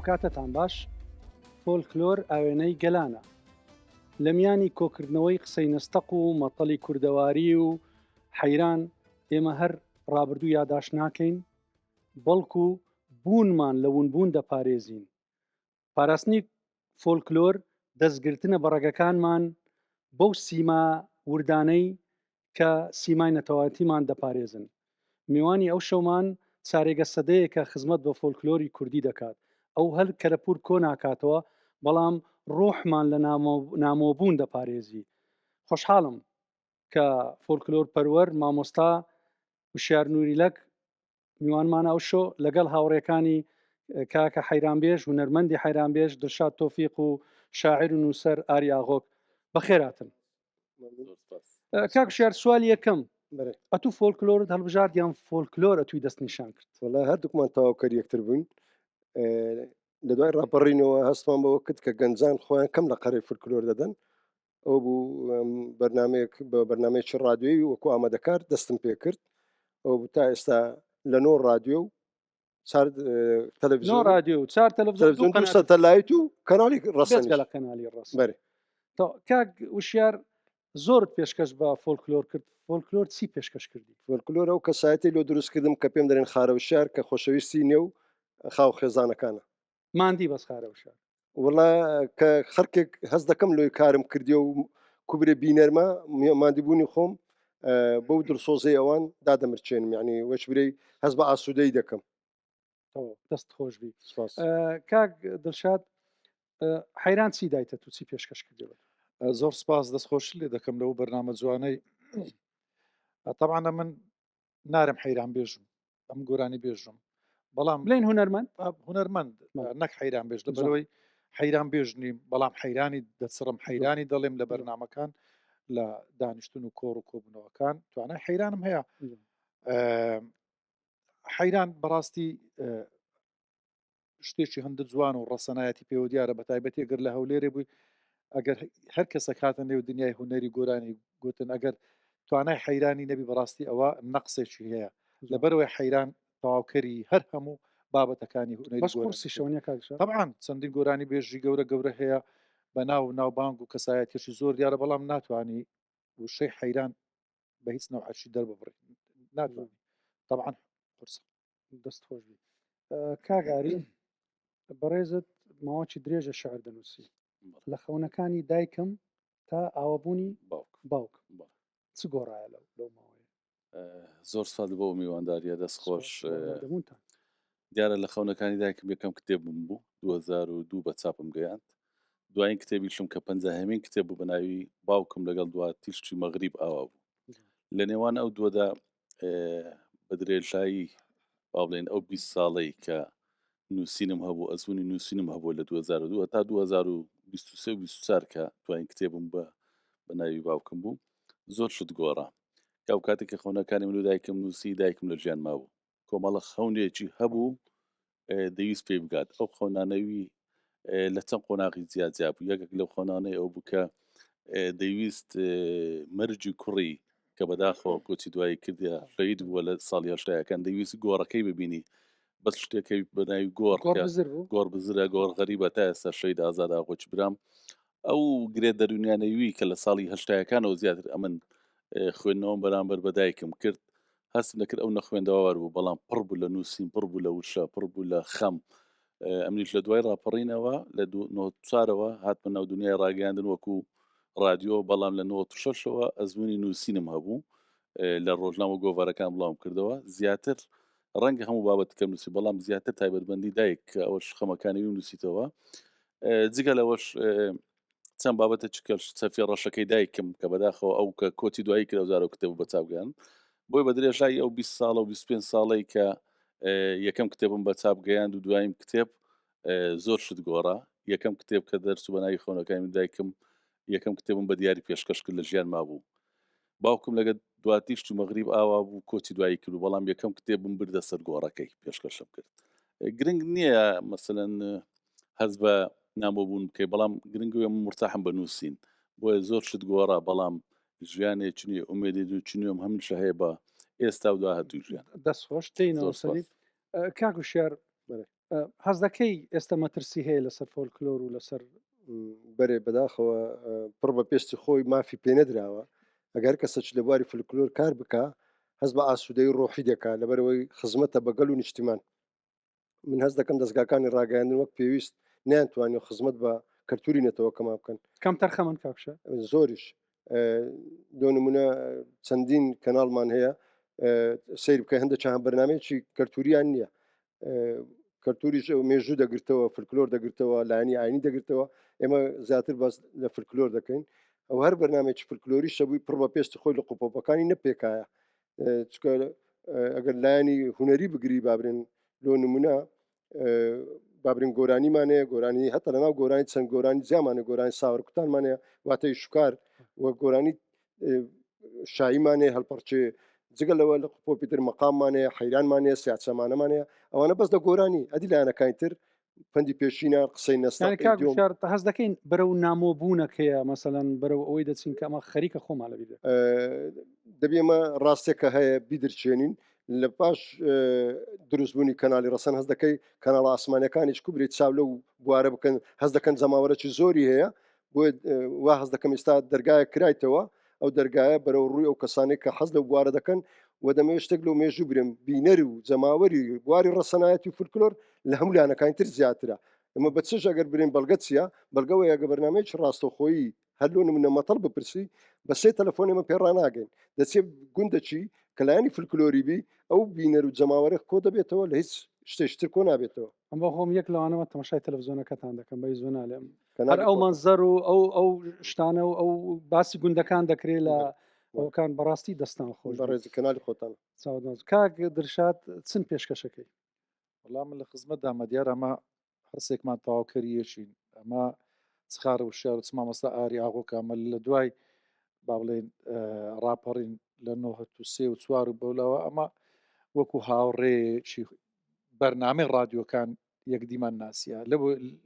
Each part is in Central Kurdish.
ئەوکاتەتان باش. فۆلکلۆر ئاوێنەی گەلانە. لە میانی کۆکردنەوەی قسەی نەستەق و مەتەڵی کوردەواری و حەیران ئێمە هەر ڕابردوو یاداشت ناکەین، بەڵکو بوونمان لە ونبوون دەپارێزین. پاراستنی فۆلکلۆر دەستگرتنە بە ڕەگەکانمان بەو سیما وردانەی کە سیمای نەتەوایەتیمان دەپارێزن. میوانی ئەو شەومان چارێگە سەدەیەکە خزمەت بە فۆلکلۆری کوردی دەکات. ئەو هەر کەلەپوور کۆ ناکاتەوە، بەڵام ڕۆحمان لە نامۆبوون دەپارێزی. خۆشحاڵم کە فۆلکلۆرپەروەر مامۆستا وشیار نوریلەک میوانمانە ئەو شۆ لەگەڵ هاوڕێکانی کاکە حەیرانبێژ هونەرمەندی حەیرانبێژ دڵشاد تۆفیق و شاعیر و نووسەر ئاری ئاغۆک بەخێراتن کاک شار سوال یەکەم ئەتوو فۆلکلۆرت هەڵبژارد یان فۆلکلۆر ئەتووی دەستنیشان کرد وڵا هەردووکمان تەواوکەر یەکتر بووین لە دوای ڕاپەڕینەوە هەستمان بەوە کرد کە گەنجان خۆیان کەم لە قەرەی فولکلۆر دەدەن ئەو بوو بەرنمەیەک بە بەرنمەیەکی ڕادیۆی وەکو ئامادەکار دەستم پێ کرد ئەو بوو تا ئێستا لە نۆ ڕادیۆ و چار تەلەڤیزیۆن ڕادیۆ و چار تەلەڤیزیۆن دوو سەتەلایت و کەناڵی ڕەسەن لە کەناڵی ڕەسەن بەرێ کاک وشیار زۆرت پێشکەش بە فۆلکلۆر کرد فۆلکلۆر چی پێشکەش کردی؟ فۆلکلۆر ئەو کەسایەتی لۆ دروست کردم کە پێم دەرێن خارە وشیار کە خۆشەویستی نێو خاو خێزانەکانە. ماندی بەس خارە وشیار. وەڵا کە خەرکێک هەست دەکەم لۆی کارم کردیە و کوبرێ بینەرمە ماندیبوونی خۆم بەو دڵسۆزەی ئەوان دادەمرچێنم یعنی وەچ برێی هەست بە ئاسوودەی دەکەم. دەست خۆش بی کاک دڵشاد حەیران چی دایتە تو چی پێشکەش کردەوە؟ زۆر سپاس دەستخۆش لێ دەکەم لەو بەرنامە جوانەی تەبانە من نارم حەیران بێژم ئەم گۆرانی بێژم بەڵام بلین هونەرمەند هونەرمەند نەک حەیران بێژ لەبەرەوەی حەیران بێژ نیم بەڵام حەیرانی دەچڕم حەیرانی دەڵێم لە بەرنمەکان لە دانیشتن و کۆڕ و کۆبوونەوەکان توانای حەیرانم هەیە حەیران بەڕاستی شتێکی هەندە جوان و ڕەسەنایەتی پێوە دیارە بە تایبەتی ئەگەر لە هەولێرێ بووی ئەگەر هەر کەسێک هاتە نێو دنیای هونەری گۆرانی گوتن ئەگەر توانای حەیرانی نەبی بەڕاستی ئەوە نەقسێکی هەیە لەبەرەوەی حەیران تەواوکەری هەر هەموو بابەتەکانی هونەری بەس قورسیشەوە نیە کاک ژیار؟ طبعا چەندین گۆرانی بێژی گەورە گەورە هەیە بە ناو و ناوبانگ و کەسایەتیەکی زۆر دیارە بەڵام ناتوانی وشەی حەیران بە هیچ نەوعەکی دەرببڕی ناتوانی طبعا قورسە. دەست خۆش بی کاک ئاری بەڕێزت ماوەکی درێژە شعر دەنووسی لە خەونەکانی دایکم تا ئاوابوونی باوک باوک چ گۆڕایە لەو لەو ماوەیە؟ زۆر سپاس بۆ میوانداریە دەست خۆش دیارە لە خەونەکانی دایکم یەکەم کتێبم بوو 2002 بە چاپم گەیاند دوایین کتێبیشم کە پەنجاهەمین کتێب بوو بە ناوی باوکم لەگەڵ دوا تیشکی مەغریب ئاوا بوو لە نێوان ئەو دووەدا بە درێژایی با بڵێن ئەو 20 ساڵەی کە نووسینم هەبوو ئەزموونی نووسینم هەبوو لە 2002 تا 2023 و 24 کە دوایین کتێبم بە بە ناوی باوکم بوو زۆر شت گۆڕا کە ئەو کاتێک کە خەونەکانی من و دایکم نووسی دایکم لە ژیان مابوو کۆمەڵە خەونێکی هەبوو دەویست پێی بگات ئەو خەونانەوی لە چەند قۆناغی جیاجیا بوو یەکێک لەو خەونانەی ئەو بوو کە دەیویست مەرجی کوڕی کە بەداخەوە کۆچی دوایی کردە شەهید بووە لە ساڵی هەشتایەکان دەیویست گۆڕەکەی ببینی بەس شتێکەی بە ناوی گۆڕ گۆڕ بزرە گۆڕ غەریبە تا ئێستا شەهید ئازاد ئاغۆچ برام ئەو گرێ دەرونیانەوی کە لە ساڵی هەشتایەکانەوە زیاتر ئەمن خوێندنەوەم بەرامبەر بە دایکم کرد هەستم دەکرد ئەو نەخوێندەوار بوو بەڵام پڕ بوو لە نووسین پڕ بوو لە وشە پڕ بوو لە خەم ئەمنیش لە دوای ڕاپەڕینەوە لە چوارەوە هاتمە ناو دنیای ڕاگەیاندن وەکو ڕادیۆ بەڵام لە 96ەوە ئەزمموی نووسینم هەبوو لە ڕۆژنامە گۆڤارەکان بڵاوم کردەوە زیاتر ڕەنگە هەموو بابەتەکەم نووسی بەڵام زیاتر تایبەتمەندی دایک کە ئەوەش خەمەکانی ویم نووسیتەوە جگە لەوەش چەند بابەتە چکە سەفیە ڕەشەکەی دایکم کە بەداخەوە ئەو کە کۆچی دوایی کرا زارە کتێب بە چاپگەیان بۆی بە درێژایی ئەو 20 ساڵە و 25 ساڵەی کە یەکەم کتێبم بە چاپ گەیاند و دواییم کتێب زۆر شت گۆڕا یەکەم کتێب کە دەرس و بەناوی خەونەکانی دایکم یەکەم کتێبم بە دیاری پێشکەش کرد لە ژیان مابوو باوکم لەگە دواتیشت و مەغریب ئاوا بوو کۆچی دوایی کرد و بەڵام یەکەم کتێبم بردە سەر گۆڕەکەی پێشکەشم کرد گرنگ نییە مەسەلەن هەست بە نامۆبوون بکەی بەڵام گرنگ وێ من مرتاحم بە نووسین بۆیە زۆر شت گۆڕا بەڵام ژیانێکی نوێ ئومێدی نوێم هەمیشە هەیە بە ئێستا و داهاتووی ژیان دەست خۆش تێینەوە زۆر سپاس. سەلیم کاک وشیار بەڵێ. هەست دەکەی ئێستا مەترسی هەیە لەسەر فۆلکلۆر و لەسەر بەرێ بەداخەوە پڕ بە پێستی خۆی مافی پێنەدراوە ئەگەر کەسەچ لە بواری فلکلۆر کار بکە هەست بە ئاسوودەی ڕۆحی دەکا لەبەرەوەی خزمەتە بە گەل و نیشتیمان من هەست دەکەم دەستگاکانی ڕاگەیاندن وەک پێویست نیانتوانی و خزمەت بە کەلتوری نەتەوەکەمان بکەن. کەم تەرخەمن کاکشە. زۆریش لۆ نمونە چەندین کەناڵمان هەیە سیر بکە هەندە چیان بەرنمەیەکی کەلتوریان نییە کەلتوریش مێژوو دەگرتەوە فلکلۆر دەگرتەوە لایەنی ئاینی دەگرتەوە ئێمە زیاتر بەس لە فلکلۆر دەکەین ئەو هەر بەرنمێکی فلکلۆری شەبووی پڕ بە پێستی خۆی لە قوپۆپەکانی نەپێکایە چکە ئەگەر لایەنی هوەری بگری بابرێن لۆ نمونە بابرین گۆرانیمانەیە گۆرانی هەتا لەناو گۆرانی چەند گۆرانی جیامانە گۆرانی ساوەرکوتانمانەیە واتەی شوکار و گۆرانی شاییمانەیە هەڵپەڕچێ جگە لەوە لە پۆپی تر مەقاممانەیە حەیرانمانەیە سیاچەمانەمانەیە ئەوانە بەس لە گۆرانی ئەدی لایەنەکانی تر پەندی پێشینە قسەی نەستا یانی کاک وشار هەست دەکەین بەرەو نامۆ بوونەکەیە مەسەلەن بەرەو ئەوەی دەچین کە ئەمە خەریکە خۆمان لەبیر دەکەین. دەبێ ئێمە ڕاستێکە هەیە بیدرچێنین لە پاش دروستبوونی کەنالی ڕەسەن هەست دەکەی کەناڵە ئاسمانەکانیش کوبری چاو لەو بوارە بکەن هەست دەکەن جەماوەرەکی زۆری هەیە بۆ وا هەست دەکەم ئێستا دەرگایە کرایتەوە ئەو دەرگایە بەرەو ڕووی ئەو کەسانێک کە حەز لەو بوارە دەکەن و دەمەوێت شتێک لەو مێژوو برێم بینەر و جەماوەری بواری ڕەسەنایەتی و فولکلۆر لە هەموو لایەنەکانی تر زیاترە ئەمە بە چش ئەگەر برێن بەڵگە چییە بەڵگەوە یاگە بەرنمەیەکی ڕاستەوخۆیی هەر لۆ نمونە مەتەڵ بپرسی بە سێ تەلەفۆن ئێمە پێ ڕاناگەین دەچێت گوندەچی کە لایەنی فولکلۆری بی ئەو بینەر و جەماوەرە کۆ دەبێتەوە لە هیچ شتێکی تر کۆ نابێتەوە. ئەم بۆ خۆم یەک لەوانەوە تەماشای تەلەفزیۆنەکەتان دەکەم بە هیچ نالێم هەر ئەو مەنزەر و ئەو ئەو شتانە و ئەو باسی گوندەکان دەکرێت لە ئەوکان بەڕاستی دەستان خۆش بەڕێزی کەنالی خۆتان چاوەدان کاک درشاد چن پێشکەشەکەی وەڵا من لە خزمەت دامە دیار ئەمە هەرسێکمان تەواوکەری یەکین ئەمە چ خارە وشیار و چ مامۆستا ئاری ئاغۆ کە ئەمە لە دوای با بڵێن ڕاپەڕین لە 93 و چوار و بەولاوە ئەمە وەکو هاوڕێکی بەرنامەی ڕادیۆکان یەکدیمان ناسیە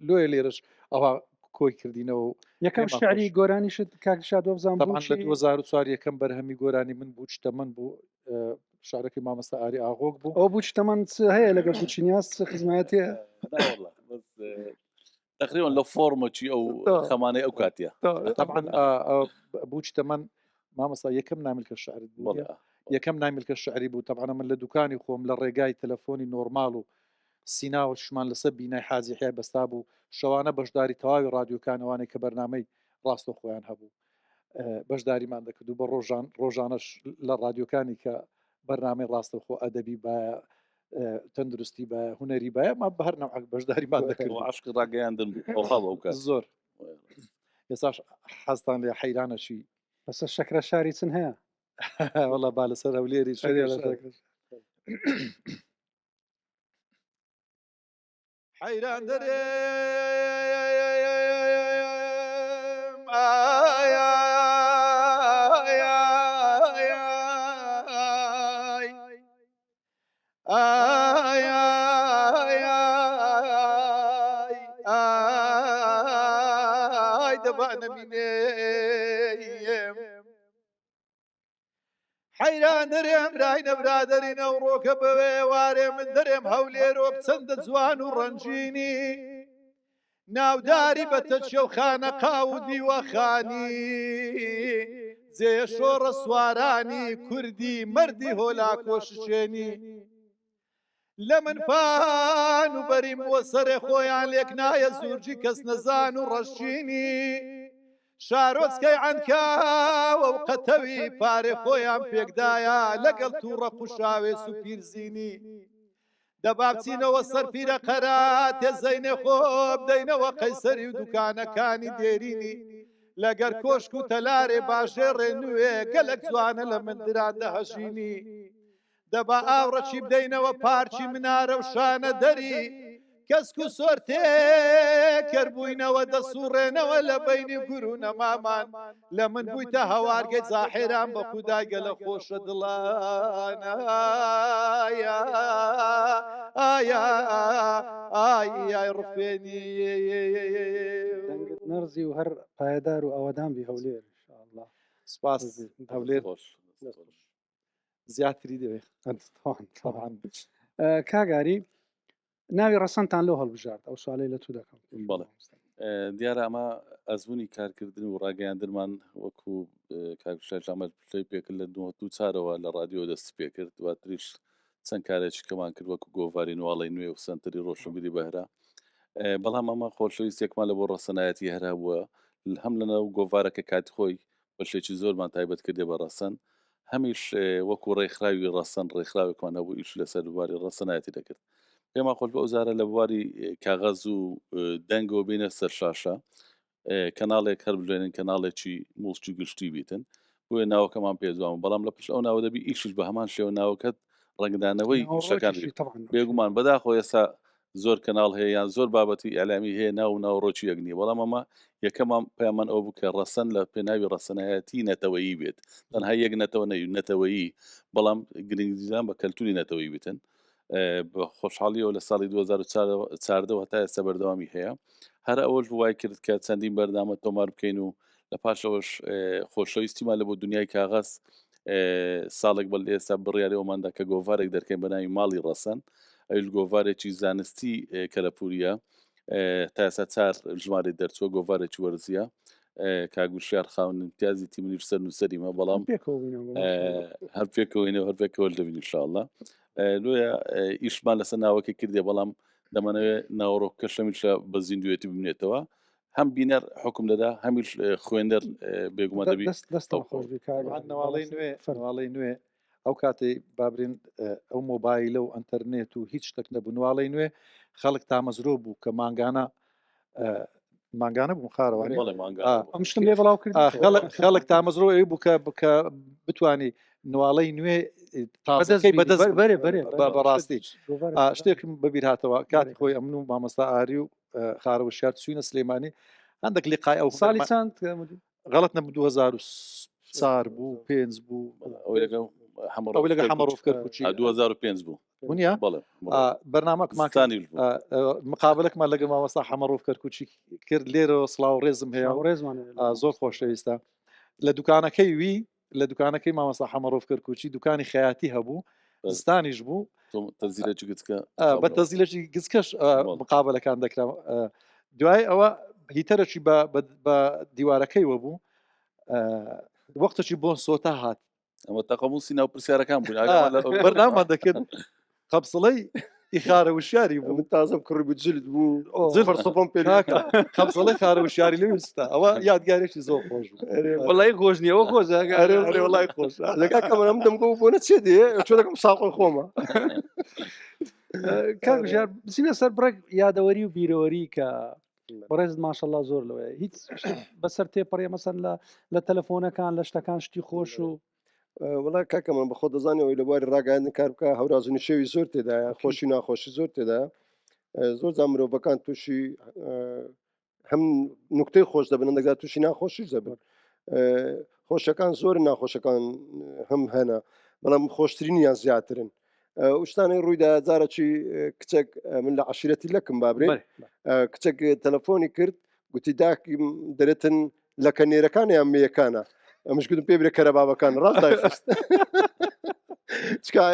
لۆیە لێرەش ئەوە کۆی کردینەوە و یەکەم شعری گۆرانیشت کاک شاد وەبزانم طبعا لە 2004 یەکەم بەرهەمی گۆرانی من بوو تەمەن بوو شعرەکەی مامۆستا ئاری ئاغۆک بوو ئەو بوو تەمەن چ هەیە لەگەڵ بوچینیاس چ خزمەتێ تقریبا لە فۆرمەکی ئەو خەمانەی ئەو کاتیە طبعا بوچ تەمەن مامۆستا یەکەم نامیلکە شعرت بوو یەکەم نامیلکە شعری بوو تەبعەن من لە دوکانی خۆم لە ڕێگای تەلەفۆنی نۆرماڵ و سیناوەشمان لەسەر بینای حاجی حیای بەستا بوو شەوانە بەشداری تەواوی ڕادیۆکان ئەوانەی کە بەرنامەی ڕاستە خۆیان هەبوو بەشداریمان دەکرد و بە ڕۆژان ڕۆژانەش لە ڕادیۆکانی کە بەرنامەی ڕاستەوخۆ ئەدەبی باە تەندروستی بە هوەری باە ما بە هەر نەوعک بەشداریمان دەکرد عشق ڕاگەیاندن بوو زۆر ئێستاش حەزتان لێ حەیرانەشی لەسەر شەکرە شاری چن هەیە وەڵا با لەسەر هەولێری حەیران دەرێم ئای ئای ئای دەبا نەمینێم حەیران دەرێم راینە برادەری نەوڕۆکە بەوێ وارێ من دەرێم هەولێرۆک چەندە جوان و ڕەنگینی ناوداری بە تەچیە و خانەقا و دیوەخانی جێیە شۆڕە سوارانی کوردی مەردی هۆلاکۆ شچێنی لە من پان و بەریم بۆ سەرێ خۆیان لێک نایە زورجی کەس نەزان و ڕەشچینی شارۆچکەی عەنکاوە و قەتەوی پارێ خۆیان پێکدایە لەگەڵ تووڕە قوشاوێس و پیرزینی دەبا بچینەوە سەر پیرە قەراتێ زەینێ خۆ بدەینەوە قەیسەری و دوکانەکانی دێرینی لەگەر کۆشک و تەلارێ باژێڕێ نوێ گەلەک جوانە لە من دران دەهەژینی دەبا ئاوڕەکی بدەینەوە پارکی منارە و شانە دەری کەسک و سۆر تێکەر بووینەوە دەسوڕێنەوە لە بەینی گور و نەمامان لە من بوویتە هەوارگەی زاحێران بە خودای گەلە خۆشە دڵان ئای ڕفێنی دەنگت نەرزی و هەر پایەدار و ئاوەدان بی هەولێر ان شاء الله سپاس هەولێر زیاتری دەوێت کاگاری. ناوی ڕەسەنتان لۆ هەڵبژارد ئەو سوالەی لە تو دەکەم بەڵێ دیارە ئەمە ئەزمموی کارکردن و ڕاگەیاندنمان وەکو کاکشاژامە پلەی پێکرد لە دو چارەوە لە ڕادیۆ دەستی پێکرد دواتریش چەند کارێکی کەمان کرد وەکو گۆڤاری نواڵی نوێ و سنتەری ڕۆشنبیری بەهرە بەڵام ئەمە خۆشەویستێکمان لە بۆ ڕەسەنایەتی هەر هەبووە هەم لەناو گۆڤارەکە کاتی خۆی بەشێکی زۆرمان تایبەت کردێ بە ڕەسەن هەمیش وەکو ڕێکخراوی ڕەسەن ڕێکخراوێکمان هەبوو ئیش لەسەر بواری ڕەسەنایەتی دەکرد پێمان خۆش بە ئەو جارە لە بواری کاغەز و دەنگەوە بینە سەر شاشە کەناڵێک هەر بلێنن کەناڵێکی موڵکی گشتی بیتن بۆیە ناوەکەمان پێ جوان بەڵام لە پشت ئەو ناوە دەبی ئیشش بە هەمان شێوە ناوەکەت ڕەنگدانەوەی شەکان بێگومان بەداخۆ ئێستا زۆر کەناڵ هەیە یان زۆر بابەتی ئیعلامی هەیە ناو و ناوەڕۆکی یەک نییە بەڵام ئەمە یەکەمان پەیامان ئەوە بوو کە ڕەسەن لە پێناوی ڕەسەنایەتی نەتەوەیی بێت تەنها یەک نەتەوە نەی نەتەوەیی بەڵام گرنگیدان بە کەلتوری نەتەوەیی بتن بە خۆشحاڵیەوە لە ساڵی 2014 هەتا ئێستا بەردەوامی هەیە هەر ئەوەش وای کرد کە چەندین بەرنامە تۆمار بکەین و لە پاشەوەش خۆشەویستیمان لە بۆ دنیای کاغەز ساڵێک بەل ئێستا بڕیاری ئەوماندا کە گۆڤارێک دەرکەین بە ناوی ماڵی ڕەسەن ئەویش گۆڤارێکی زانستی کەلەپوریە تا ئێستا چار ژمارەی دەرچووە گۆڤارێکی وەرزیە کاک وشیار خاون امتیازی تیمنی سەر نووسەریمە بەڵام هەر پێکەوەینە هەر پێکەوە دەبین انشاءاللە لۆیە ئیشمان لەسەر ناوەکەی کردێ بەڵام دەمانەوێت ناوەڕۆکەش هەمیشە بە زیندوێتی بمێنێتەوە هەم بینەر حکم دەدا هەمیش خوێنەر بێگومان دەبی دەستان خۆش بێ کاک نواڵەی نوێ نواڵەی نوێ ئەو کاتەی بابرین ئەو مۆبایلە و ئەتەرنێت و هیچ شتێک نەبوو نواڵەی نوێ خەڵک تامەزرۆ بوو کە مانگانە مانگانە بوو خارەوانی ئەم شتم لێ بڵاو کرد خەڵک تامەزرۆ ئەوی بوو کە بکە بتانی نواڵەی نوێ تازەکەی بەدەست بەرێ بەرێ بەڕاستی شتێکم بەبیر هاتەوە کاتی خۆی ئەمن و مامۆستا ئاری و خارە وشیار چوینە سلێمانی هەندێک لیقای ئەو ساڵی چەند غەڵت نەبوو 2004 بوو پێنج بوو ئەوەی لەگە حەمەڕۆف کەرکوچی 2005 بوو ونیە بەڵێ بەرنامەکمان مقابلەکمان لەگە مامۆستا حەمەڕۆف کەرکوچی کرد لێرەوە سڵاو ڕێزم هەیە ڕێزمان زۆر خۆشەویستە لە دوکانەکەی وی لە دوکانەکەی مامۆستا حەمەڕۆف کەرکوچی دوکانی خەیاتی هەبوو زستانیش بوو تەزیلەکی گچکە بە تەزیلەکی گچکەش مقابلەکان دەکرا دوای ئەوە هیتەرەکی بە دیوارەکەیوە بوو وەختێکی بۆن سۆتا هات ئەمە تەقەموسی ناو پرسیارەکان بوو بەرنامان دەکرد قەپسڵەی ئیخارە وشیاری بوو من تازەم کوڕی بوو جلد بوو جلد فەرسەفەم پێ کاکە قەپسڵەی خارە وشیاری لەوێ ستا ئەوە یادگارێکی زۆر خۆش بوو وەڵی خۆش نییە ئەوە خۆشە ئەرێ ئەرێ وەڵای خۆش لەگا کەمەرم دەمگۆ بۆ نەچێ دێ چۆ دەکەم ساقۆی خۆمە کاک ژیار بچینە سەر بڕێک یادەوەری و بیرەوەری کە بەڕێزت ماشەڵا زۆر لەوەیە هیچ بەسەر تێپەڕێ مەسەن لە لە تەلەفۆنەکان لە شتەکان شتی خۆش و وڵا کاکە من بەخۆ دەزانانی ئەوەی لە بواری ڕاگەاندن کار بکە هەوراز و نشێوی زۆر تێدایە خۆشی ناخۆشی زۆر تێدا زۆر جا مرۆڤەکان تووشی هەم نکتەی خۆش دەبن هەندێک جار تووشی ناخۆشیش دەبن خۆشەکان زۆر ناخۆشەکان هەم هەنە بەڵام خۆشترینیان زیاترن شتانەی ڕوویدا جارەکی کچێک من لە عشیرەتی لەکم بابرێ کچێک تەلەفۆنی کرد گوتی داکیم دەرێتن لەکە نێرەکان یان مێیەکانە ئەمش گوتم پێ برێ کەرە بابەکان ڕاست دایخست چکا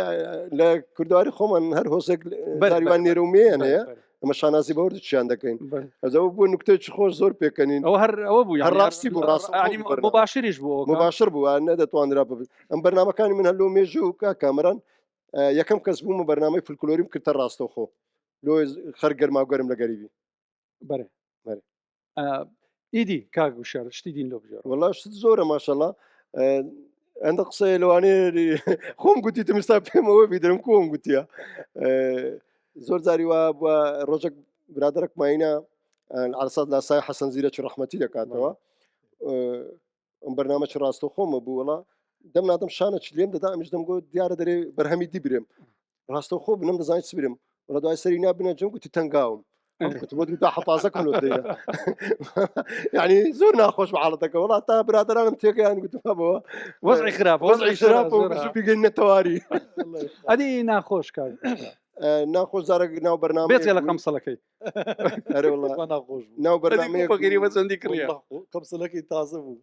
لە کوردواری خۆمان هەر هۆزێک بەریوان نێرە و مێیان هەیە ئەمە شانازی بە وردچیان دەکەین ئەوە بوو نکتێکی خۆش زۆر پێکەنین ئەوە هەر ئەوە بوو هەر ڕاستی بوو ڕاست مباشریش بوو مباشر بوو نەدەتوانرا ببێت ئەم بەرنمەکانی من هەلۆ مێژوو کا کامەران یەکەم کەس بوومە بەرنامەی فلکلۆریم کردە ڕاستەوخۆ لۆ خەر گەرما و گەرم لە گەریبی بەرێ بەرێ ئیدی کاک وشار شتی دین لۆ بژێڕ وەڵا شت زۆرە ماشەڵا ئەندە قسەیە لەوانەیە خۆم گوتی تمستا پێمەوە بیدرم کۆم گوتیە زۆر جاری وا بووە ڕۆژێک برادەرەک ماینە عرسات لاسای حەسەن زیرەکی ڕەحمەتی دەکاتەوە ئەم بەرنامە چ ڕاستە خۆمە بوو وڵا دەم نادەم شانە چ لێم دەدا ئەمیش دەمگۆ دیارە دەرێ بەرهەمی دی برێم ڕاستە خۆ بنم دەزانانی چ برێم وڵا دوای سەری نابنە جم گوتی تەنگاوم تا حەفازە کەن یعنی زۆر ناخۆش بە حاڵەتەکە وڵا تا برادرانم تێکیان گوتمەوە وەزعی خراپ وەزعی خراپ بگەینە تەواری ئەدی ناخۆش کاک ناخۆش زارە ناو بەرنامە بێت لە قەمسەڵەکەی ناو بەرنامەیە فەقیری بە چەندی کڕیە قەمسەڵەکەی تازە بوو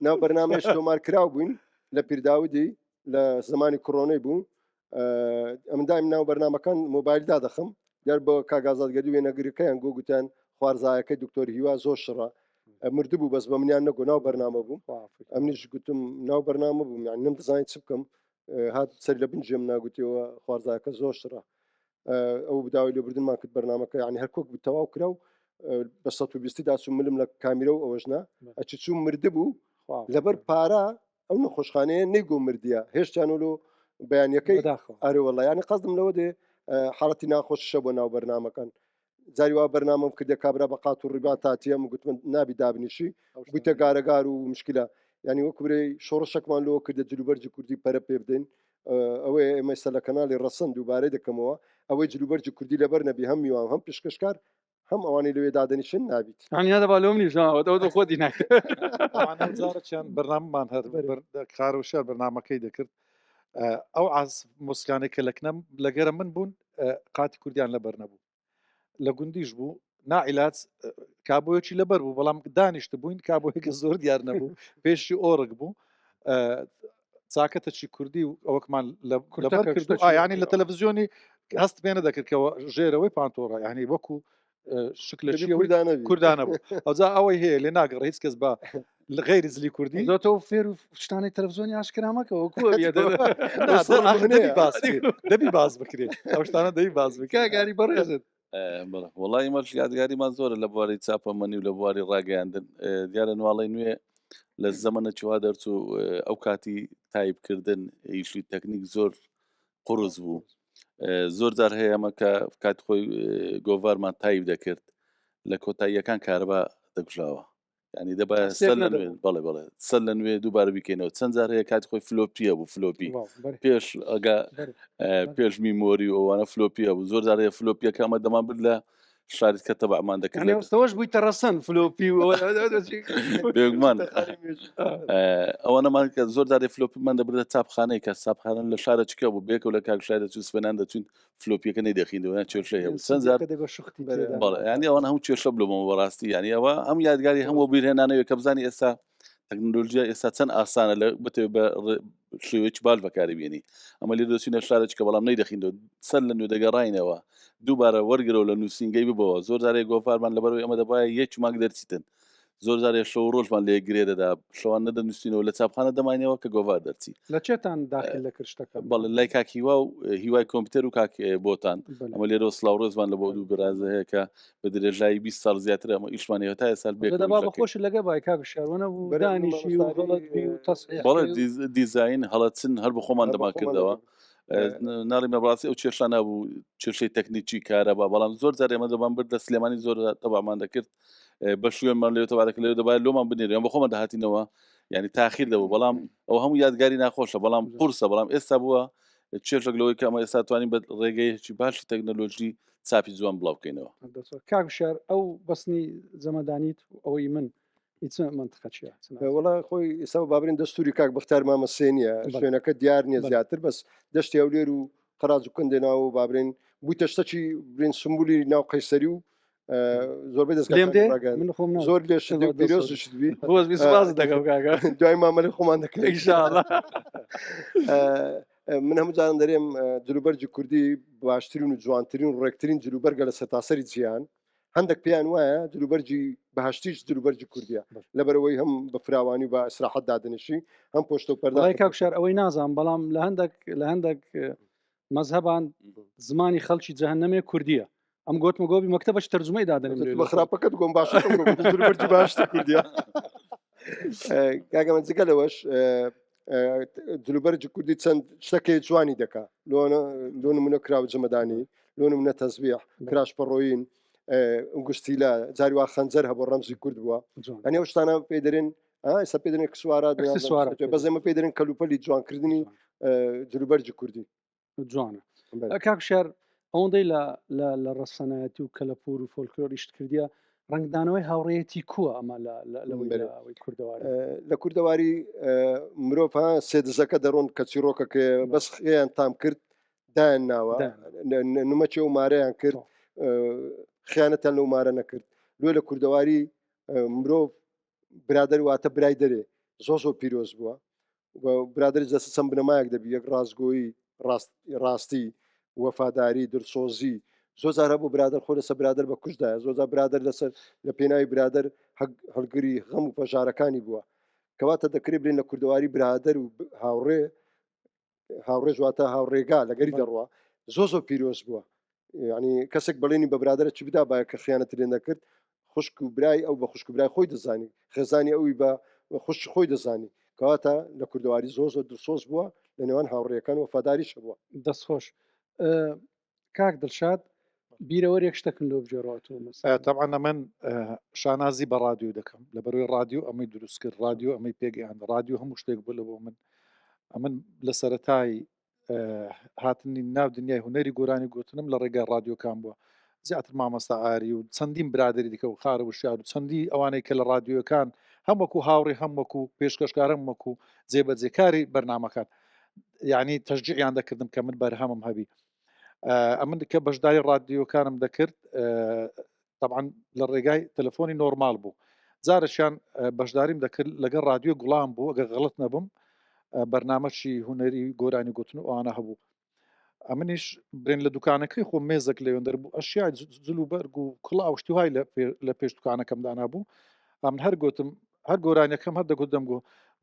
ناو بەرنامەیەش تۆمار کراو بووین لە پیرداودی لە زمانی کۆرۆنەی بوو. ئەمن دایم ناو بەرنمەکان مۆبایل دادەخم دیار بە کاک ئازاد گەردی وێنەگرەکەیان گۆ گوتیان خوارزایەکەی دکتۆر هیوا زۆر شڕە مردبوو بەس بە منیان نەگۆ ناو بەرنامە بووم ئەمنیش گوتم ناو بەرنامە بووم یان نەمدەزانی چ بکەم هات سەر لە بن جێم ناگوتیەوە خوارزاکە زۆر شڕە ئەو بداوی لێبوردنمان کرد بەرنمەکە یعنی هەر کۆک بوو تەواو کرا و بە 120 دا چوو ملم لە کامیرە و ئەوەش نا ئەچی چوو مردبوو لەبەر پارە ئەو نەخۆشخانەیە نەیگۆ مردیە هێشتیان لۆ بەیانەکەی ئەرێ وەڵا یانی قەزم لەوە دێ حاڵەتی ناخۆشیشە بۆ ناو بەرنامەکان جاری وا بەرنامەم کردە کابرا بە قات و ڕیبا تاتیە من گوتم نابی دابنیشی بوویتە گارەگار و مشکلە یعنی وەکو برێ شۆڕشەکمان لۆ کردە جلوبەرجی کوردی پەرە پێ بدەین ئەوەیە ئێمە ئێستا لە کەناڵی ڕەسەن دووبارەی دەکەمەوە ئەوەی جلوبەرجی کوردی لەبەر نەبی هەم میوان هەم پێشکەشکار هەم ئەوانەی لەوێ دادەنیشن نابیت. یانی نادەبا لۆ منیش ها ئەوە تۆ خۆتی ناکرد. ئەوانە جارێکیان بەرنامەمان هەر کارۆشیار بەرنامەکەی دەکرد ئەو عاز مۆسیقانەی کە لەکنەم لەگەرە من بوون قاتی کوردیان لەبەر نەبوو لە گوندیش بوو ناعیلاج کابۆیەکی لەبەر بوو بەڵام دانیشت بووین کابۆیەکە زۆر دیار نەبوو پێشی ئۆرگ بوو چاکەتەکی کوردی و ئەوەکمان لەبەر کرد ینی لە تەلەڤزیۆنی هەست پێ نەدەکرد کەەوە ژێرەوەی پانتۆڕە ینی وەکو شکلەکی کوردانە بوو. ئەوجا ئەوەی هەیە لێ ناگەڕ هیچ کەس بە غیری زلی کوردی. زۆ تۆ فێر و شتانەی تەلەڤزیۆنی ئاشکرا مەکە وەکو دەبی باس بکرێت ئەو شتانە دەبی باس بکرێت. کاک بەڕێزت. بەڵێ وەڵی ئێمەش یادگاریمان زۆرە لە بواری چاپەمەنی و لە بواری ڕاگەیاندن دیارە نواڵی نوێ لە زەمەنە چوا دەرچوو ئەو کاتی تایپکردن ئیشی تەکنیک زۆر قورس بوو زۆر جار هەیە ئەمە کە کات خۆی گۆڤارمان تایپ دەکرد لە کۆتاییەکان کارەبا دەکوژاوە ینی دەبا سەر لە نوێ بەڵێ بەڵێ سەر لە نوێ دووبارە بیکەینەوە چەند جار هەیە کات خۆی floppy یە بوو floppy پێش ئەگا پێش memory و ئەوانە floppy یە بوو زۆر جار هەیە floppy یەکە ئەمە دەمان برد لە شاریت کە تەبعمان دەکرد ئێستەوەش بوویتە ڕەسەن floppy و بێگومان ئەوانەمان کە زۆر جارێ floppy مان دەبردە چاپخانەی کە چاپخانە لە شارە چکە بوو بێکەوە لە کاک شای دەچوو سپێنان دەچوین floppy یەکە نەیدەخیندەوە یان کێشەی هەبوو چەند جار بەڵێ یانی ئەوان هەموو کێشە بلۆمەوە بەڕاستی یانی ئەوە هەم یادگاری هەم وەبیرهێنانەوە کە بزانی ئێستا تەکنۆلۆژیا ئێستا چەند ئاسانە لە بتەوێت بە شێوەیەکی باش بەکاری بێنی ئەمە لێ دەچینە شارێک کە بەڵام نەیدەخیندەوە سەر لە نوێ دەگەڕاینەوە دووبارە وەرگرەوە لە نووسینگەی ببەوە زۆر جارێ گۆڤارمان لەبەرەوەی ئەمە دەبایە یەک مانگ دەرچیتن زۆر جارێ شەو ڕۆژمان لێ گرێ دەدا شەوان نەدەنووسینەوە لە چاپخانە دەماینەوە کە گۆڤار دەرچی. لە چێتان داخل دەکرد شتەکە؟ بەڵێ لای کاک هیوا و هیوای کۆمپیوتەر و کاک بۆتان. ئەمە لێرەوە سڵاو ڕێزمان لە بۆ دوو برازە هەیە کە بە درێژایی 20 ساڵ زیاتر ئەمە ئیشمان هەیە تا ئێستا بێ دەبا بە خۆش لەگە بای کاک شاروەنە بوو دانیشی و غەڵەت بی و تەسحیح بەڵێ دیزاین هەڵەچن هەر بە خۆمان دەمان کردەوە. ناڵێم بە ڕاستی ئەو کێشە نەبوو کێشەی تەکنیکی کارەبا بەڵام زۆر جار ئێمە دەمان برد لە سلێمانی زۆر تەبامان دەکرد بە شوێنمان لێ تەبارەکە لێ دەبای لۆمان بنێرێن بە خۆمان دەهاتینەوە یعنی تاخیر دەبوو بەڵام ئەو هەموو یادگاری ناخۆشە بەڵام قورسە بەڵام ئێستا بووە چێژێک لەوەی کە ئەمە ئێستا توانین بە ڕێگەیەکی باشی تەکنەلۆژی چاپی جوان بڵاو بکەینەوە. کاک شار ئەو بەسنی جەمەدانیت ئەوەی من هیچ منطقە چیە؟ وەڵا خۆی ئێستا بابرین دەستوری کاک بەختار مامە سێ نییە شوێنەکە دیار نییە زیاتر بەس دەشتی هەولێر و قەراج و کندێ ناو و بابرین بوویتە شتەکی برین سمبولی ناو قەیسەری و زۆربەی دەستگاکانی لێم دێ؟ ڕاگەیاند. من خۆم زۆر لێ شت دێ و پیرۆزشت بی. خۆش بی سوپاست دەکەم کاکە. دوای مامەلەی خۆمان دەکەین. إن شاء الله. من هەموو جاران دەرێم جلوبەرگی کوردی باشترین و جوانترین و ڕێکترین جلوبەرگە لە سەرتاسەری جیهان. هەندێک پێیان وایە جلوبەرگی بەهشتیش جلوبەرگی کوردیە لەبەرەوەی هەم بە فراوانی و بە ئیسراحەت دادەنیشی هەم پۆشتە و پەرداخ وەڵای کاک شار ئەوەی نازانم بەڵام لە هەندێک لە هەندێک مەزهەبان زمانی خەڵکی جەهەنەمێ کوردیە ئەم گۆتمە گۆبی مەکتەبەش تەرجومەی دادەنێم بە خراپەکەت گۆم باشە جلوبەرگی باشتر کوردیە کاکە من جگە لەوەش جلوبەرگی کوردی چەند شتەکەی جوانی دەکا لۆ نمونە کراو جەمەدانی لۆ نمونە تەزبیح کراش پەڕۆین گشتیلە جاری وا خەنجەر هەبوو ڕەمزی کورد بووە ئەنێ ئەو شتانە پێ دەرێن ئێستا پێ دەرێن اکسسوارات اکسسوارات بەس ئێمە پێ دەرێن کەلوپەلی جوانکردنی جلوبەرگی کوردی جوانە کاک شار ئەوەندەی لە لە ڕەسەنایەتی و کەلەپور و فۆلکلۆر ئیشت کردیە ڕەنگدانەوەی هاوڕێیەتی کووە ئەمە لەوەی کوردەواری لە کوردەواری مرۆڤ ها سێ دزەکە دەڕۆن کە چیرۆکەکە بەس خێیان تام کرد دایان ناوە نمەچێ و مارەیان کرد خیانەتیان لەو مارە نەکرد لۆ لە کوردەواری مرۆڤ برادەر واتە برای دەرێ زۆ زۆر پیرۆز بووە برادری دەست چەند بنەمایەک دەبی یەک ڕاستگۆیی ڕاست ڕاستی وەفاداری دڵسۆزی زۆر جار هەبوو برادەر خۆی لەسەر برادەر بە کوشتدایە زۆر جار برادەر لەسەر لە پێناوی برادەر هەڵگری غەم و پەژارەکانی بووە کەواتە دەکرێت بلێن لە کوردەواری برادەر و هاوڕێ هاوڕێژ واتە هاوڕێگا لەگەری دەڕوا زۆ زۆر پیرۆز بووە ینی کەسێک بەڵێنی بە برادرە چی بدا باە کە خیانەت لێ نەکرد خوشک و برای ئەو بە خوشک و برای خۆی دەزانی خێزانی ئەوی بە خوشکی خۆی دەزانی کەواتە لە کوردەواری زۆر زۆر دڵسۆز بووە لە نێوان هاوڕێیەکان وەفاداریش هەبووە. دەستخۆش کاک دڵشاد بیرەوەرێک شتەکم لۆ بگێڕەوە تۆ مەسەلەن. تەبعەن ئەمن شانازی بە ڕادیۆ دەکەم لەبەرەوەی ڕادیۆ ئەمەی دروست کرد ڕادیۆ ئەمەی پێگەیاند ڕادیۆ هەموو شتێک بوو لە بۆ من ئەمن لە سەرەتای هاتنی ناو دنیای هونەری گۆرانی گوتنم لە ڕێگای ڕادیۆکان بووە زیاتر مامۆستا ئاری و چەندین برادری دیکە و خارە و شار و چەندی ئەوانەی کە لە ڕادیۆکان هەم وەکو هاوڕێ هەم وەکو پێشکەشکارم وەکو جێبەجێکاری بەرنمەکان یعنی تەشجیعیان دەکردم کە من بەرهەمم هەبی ئەمن کە بەشداری ڕادیۆکانم دەکرد طبعا لە ڕێگای تەلەفۆنی نۆرمال بوو جارشیان بەشداریم دەکرد لەگەڵ رادیۆ گوڵان بوو ئەگەر غەڵت نەبم بەرنمەچی هوەری گۆرانی گوتن و ئەوانە هەبوو ئەمنیش برێن لە دوکانەکەی خۆ مێزێک لەوێندەر بوو ئەشیا جل و بەرگ و کڵا و شتی وای لە پێش دوکانەکەم دانابوو ئەمن هەر گوتم هەر گۆرانیەکەم هەر دەگوت دەمگۆ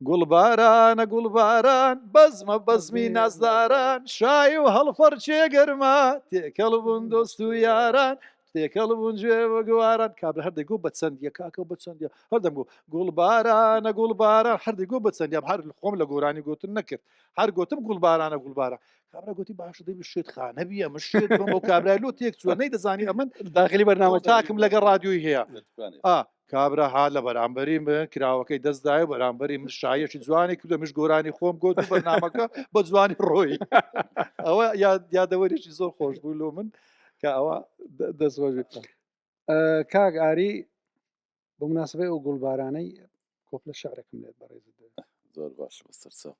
گوڵبارانە گوڵباران بەزمە بەزمی نازداران شای و هەڵفەرچێ گەرما تێکەڵ بوون دۆست و یاران تێکەڵ بوون گوێ بە گواران کابرا هەر دەگۆ بە چەندیە کاکە بە چەندیە هەر دەمگۆ گوڵبارانە گوڵباران هەر دەگۆ بە چەندیان هەر خۆم لە گۆرانی گوتن نەکرد هەر گوتم گوڵبارانە گوڵبارە کابرا گوتی باشە دەبی شێت خانە بیە من شێت بم ئەو کابرای لۆ تێک چووە نەیدەزانی ئەمن داخلی بەرنامە تاکم لەگەڵ ڕادیۆی هەیە ئا کابرا ها لە بەرامبەری من کراوەکەی دەست دایە بەرامبەری من شایەکی جوانی کردو مش گۆرانی خۆم گۆت و بەرنامەکە بە جوانی ڕۆی ئەوە یادەوەرێکی زۆر خۆش بوو لۆ من کە ئەوە دەستخۆش کاک ئاری بە مناسبەی ئەو گوڵبارانەی کۆپلە شعرێکم لێت بەڕێزت دەوێت. زۆر باش بەسەرچاو.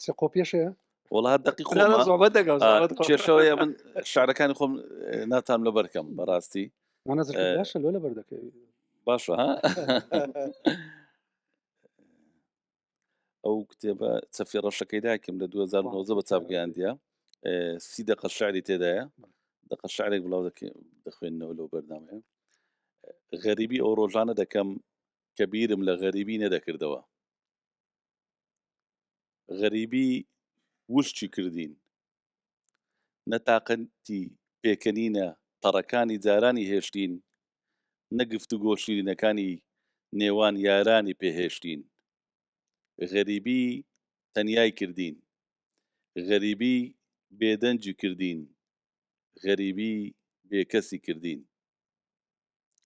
سێ قۆپیەش هەیە؟ وەڵا هەر دەقی خۆمە. زۆبەت دەکەم زۆبەت خۆم. کێشەوەیە من شعرەکانی خۆم ناتام لەبەرکەم بەڕاستی. مانا زرکە باشە لۆ لەبەر دەکەوی. باشە ها؟ ئەو کتێبە چەفی ڕەشەکەی داکم لە 2019 بە چاپ گەیاندیە سی دەقە شعری تێدایە دەقە شعرێک بڵاو دەخوێنەوە لەو بەرنامەیە غەریبی ئەو ڕۆژانە دەکەم کە بیرم لە غەریبی نەدەکردەوە غەریبی وشکی کردین نە تاقەتی پێکەنینە تەڕەکانی جارانی هێشتین، نە گفتوگۆ شیرینەکانی نێوان یارانی پێ هێشتین. غەریبی تەنیای کردین. غەریبی بێدەنگی کردین. غەریبی بێکەسی کردین.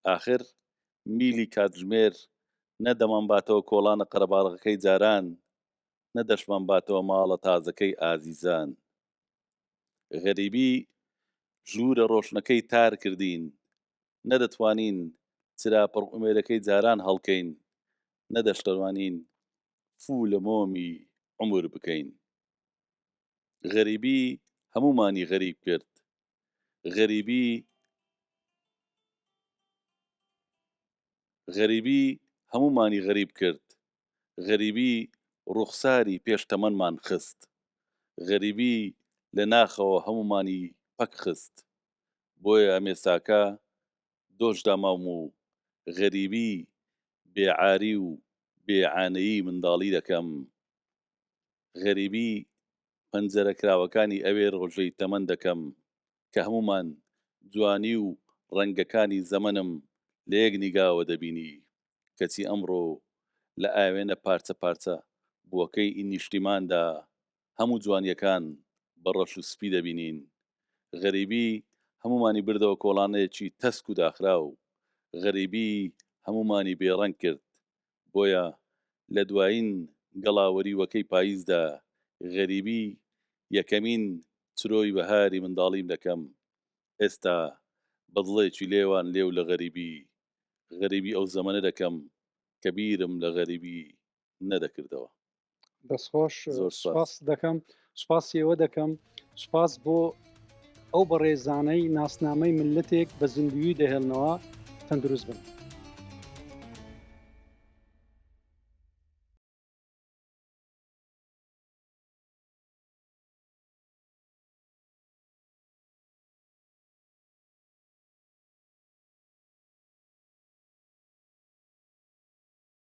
ئاخر میلی کاتژمێر نە دەمانباتەوە کۆڵانە قەرەباڵغەکەی جاران، نە دەشمانباتەوە ماڵە تازەکەی ئازیزان. غەریبی ژوورە ڕۆشنەکەی تار کردین، نە دەتوانین چرا پڕ ئومێدەکەی جاران هەڵکەین، نە دەشتوانین فوو لە مۆمی عومر بکەین. غەریبی هەموومانی غەریب کرد. غەریبی غەریبی هەموومانی غەریب کرد. غەریبی ڕوخساری پێش تەمەنمان خست. غەریبی لە ناخەوە هەموومانی پەک خست. بۆیە ئەمێستاکە دۆش داماوم و غەریبی بێ عاری و بێ عانەیی منداڵی دەکەم. غەریبی پەنجەرە کراوەکانی ئەوێ ڕۆژەی تەمەن دەکەم کە هەموومان جوانی و ڕەنگەکانی زەمەنم لە یەک نیگاوە دەبینی. کەچی ئەمڕۆ لە ئاوێنە پارچە پارچە بووەکەی نیشتیماندا هەموو جوانییەکان بە ڕەش و سپی دەبینین. غەریبی هەموومانی بردەوە کۆڵانێکی تەسک و داخراو. غەریبی هەموومانی بێ ڕەنگ کرد. بۆیە لە دوایین گەڵاوەریوەکەی پاییزدا غەریبی یەکەمین چرۆی بەهاری منداڵیم دەکەم. ئێستا بە دڵێکی لێوان لێو لە غەریبی غەریبی ئەو زەمەنە دەکەم کە بیرم لە غەریبی نەدەکردەوە. دەستخۆش زۆر سپاس دەکەم سپاسی ئێوە دەکەم سپاس بۆ ئەو بەڕێزانەی ناسنامەی ملەتێک بە زیندویی دەهێڵنەوە تەندروست بن.